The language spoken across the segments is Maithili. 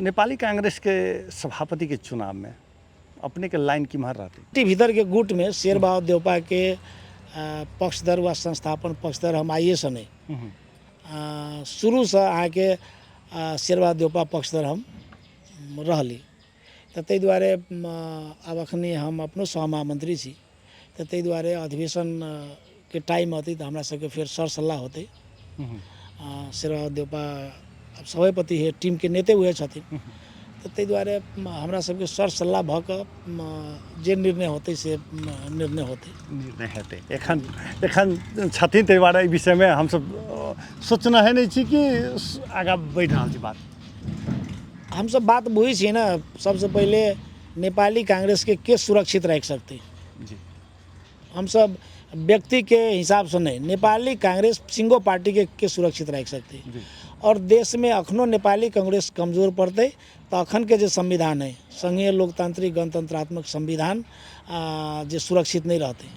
नेपाली कांग्रेसके सभापतिके चुनावमे अपनेके लाइन किम्हर रहतै? पार्टी भीतरके गुटमे शेरबहादुर देउपाके पक्षधर वा संस्थापन पक्षधर हम आइएसँ नहि, शुरूसँ अहाँके शेरबहादुर देउपा पक्षधर हम रहली। तऽ ताहि दुआरे आब एखन हम अपनो सहमहामन्त्री छी, तऽ ताहि दुआरे अधिवेशनके टाइम अतै तऽ हमरा सबके फेर सर सल्लाह होतै। शेरबहादुर देउपा आब सभापति हे, टीमके नेते उएह छथिन, तऽ ताहि दुआरे हमरा सबके सर सल्लाह भऽ कऽ जे निर्णय होतै से निर्णय होतै। निर्णय हेतै। एखन एखन छथिन, ताहि दुआरे एहि विषयमे हमसब सोचने नहि छी कि आगाँ बढ़ि रहल छी बात। हमसब बात बुझै छियै ने, सबसँ पहिले नेपाली कांग्रेसके के सुरक्षित राखि सकतै? जी। हमसब व्यक्तिके हिसाबसँ नहि, नेपाली कांग्रेस सिंगो पार्टीके के सुरक्षित राखि सकतै? आओर देशमे अखनो नेपाली कांग्रेस कमजोर पड़तै तऽ अखनके जे संविधान अइ, संघीय लोकतांत्रिक गणतंत्रात्मक संविधान, जे सुरक्षित नहि रहतै।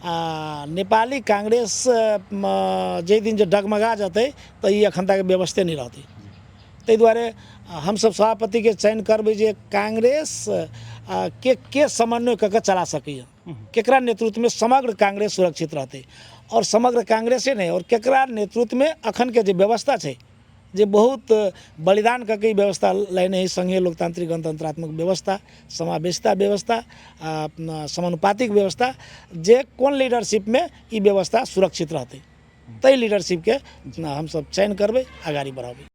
आ नेपाली कांग्रेस जाहि दिन जे डगमगा जेतै तऽ ई अखन तक व्यवस्थे नहि रहतै। ताहि दुआरे हमसब सभापतिके चयन करबै जे कांग्रेस के समन्वय कऽ के चला सकैए, केकरा नेतृत्वमे समग्र कांग्रेस सुरक्षित रहतै, आओर समग्र कांग्रेसे नहि, आओर केकरा नेतृत्वमे अखनके जे व्यवस्था छै, जे बहुत बलिदान कऽ के ई व्यवस्था लेने हइ, संघीय लोकतांत्रिक गणतंत्रात्मक व्यवस्था, समावेशिता व्यवस्था, अपना समानुपातिक व्यवस्था, जे कोन लीडरशिपमे ई व्यवस्था सुरक्षित रहतै, ताहि लीडरशिपके हमसब चयन करबै, अगाडि बढ़ेबै।